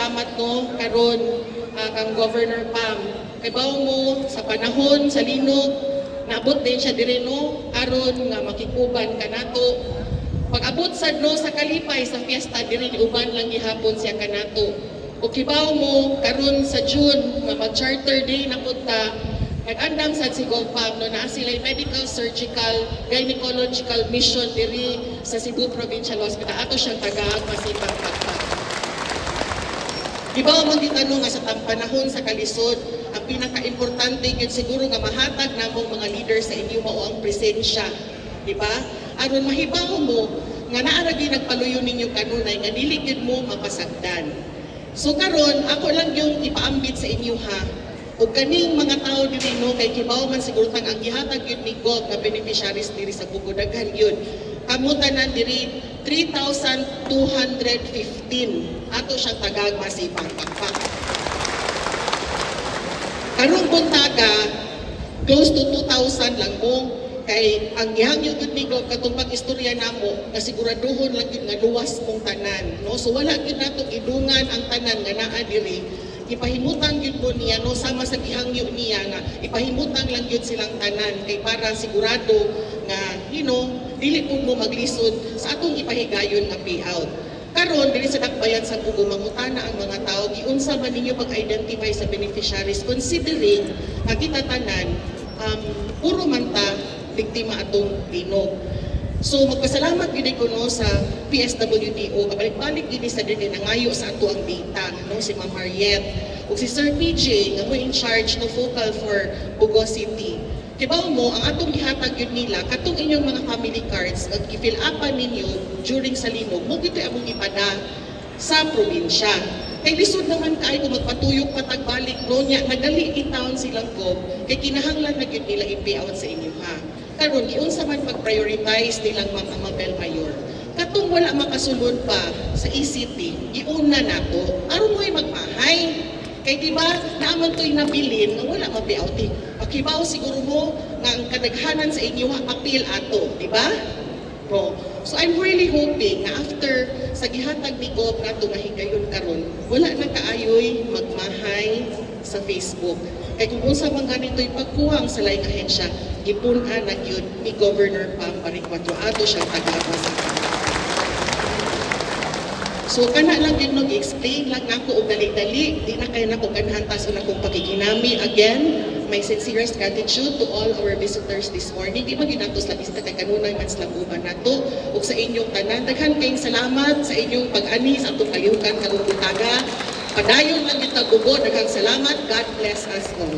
magpasalamat, no, karon kang Governor Pam. Kay bawo mo sa panahon sa linog, naabot din siya diri, no, aron nga makikuban kanato. Pag-abot sad, no, sa kalipay sa fiesta diri, uban lang gihapon siya kanato. O kibaw mo karon sa June nga mag-Charter Day na punta, nag-andam sad si Gov Pam, no, naa sila medical, surgical, gynecological mission diri sa Cebu Provincial Hospital. Ato siyang tagaag masipang pagpak. Di ba man gitanong nga sa panahon sa kalisod, ang pinaka-importante gyud siguro nga mahatag namong mga leader sa inyo mao ang presensya, di ba? Aron mahibaw mo nga naa ra gyud nagpaluyo ninyo kanunay nga dili gyud mo mapasagdan. So karon ako lang yung ipaambit sa inyo ha. Og kaning mga tao diri, no, kay kibaw man siguro tang ang gihatag gyud ni Gov nga beneficiaries diri sa Bugo daghan gyud. Kamo tanan diri 3,215, ato siyang tagag masipang pakpak. Karong buntaga, close to 2,000 lang mo kay ang gihangyo gyud ni Gov katong pag-istorya namo nga siguraduhon lang gyud nga luwas mong tanan, no? So wala gyud nato idungan ang tanan nga naa diri. Ipahimutang gyud mo niya, no, sama sa gihangyo niya nga ipahimutang lang gyud silang tanan kay para sigurado nga dili pud mo maglisod sa atong ipahigayon nga payout. Karon diri sa Dakbayan sa Bugo, mangutana ang mga tao, giunsa man ninyo pag-identify sa beneficiaries considering nga kita tanan puro man ta biktima atong linog? So magpasalamat gid ko, no, sa PSWDO, kabalik-balik gid sa diri nangayo sa ato ang data, no, si Ma'am Mariette ug si Sir PJ nga mo in charge, no, focal for Bugo City. Kibaw mo, ang atong gihatag yun nila, katong inyong mga family cards, nga gi-fill upan ninyo during sa linog, mo gito'y among ipada sa probinsya. Kay lisod naman kaayo kung magpatuyok patagbalik, no, nya nagali in town silang Gov, kay kinahanglan na gyud nila i-pay out sa inyo ha. Karon giunsa man pag-prioritize nilang Ma'am Amabel Mayor? Katong wala makasulod pa sa ECT, giuna nato aron mo'y magmahay. Kay di ba, naaman to'y nabilin nga wala ma-pay out. Pakibaw siguro mo nga ang kadaghanan sa inyo ha, appeal ato, di ba? No. So I'm really hoping nga after sa gihatag ni Gov nato nga higayon karon, wala na kaayoy magmahay sa Facebook. Kay kung unsa man ganito'y pagkuhang sa laing ahensya, gipun-an na gyud ni Governor Pam Baricuatro, ato siyang tagaba sa. So kana lang yun, no, explain lang nako og dali-dali, di na kayo nako ganahan taas akong pakikinami. Again, my sincerest gratitude to all our visitors this morning. Di man gyud nato sila bisita kay kanunay man sila uban nato ug sa inyong tanan. Daghan kayong salamat sa inyong pag-ani sa atong kalihukan karong buntaga. Padayon lang kita, Bugo. Daghang salamat. God bless us all.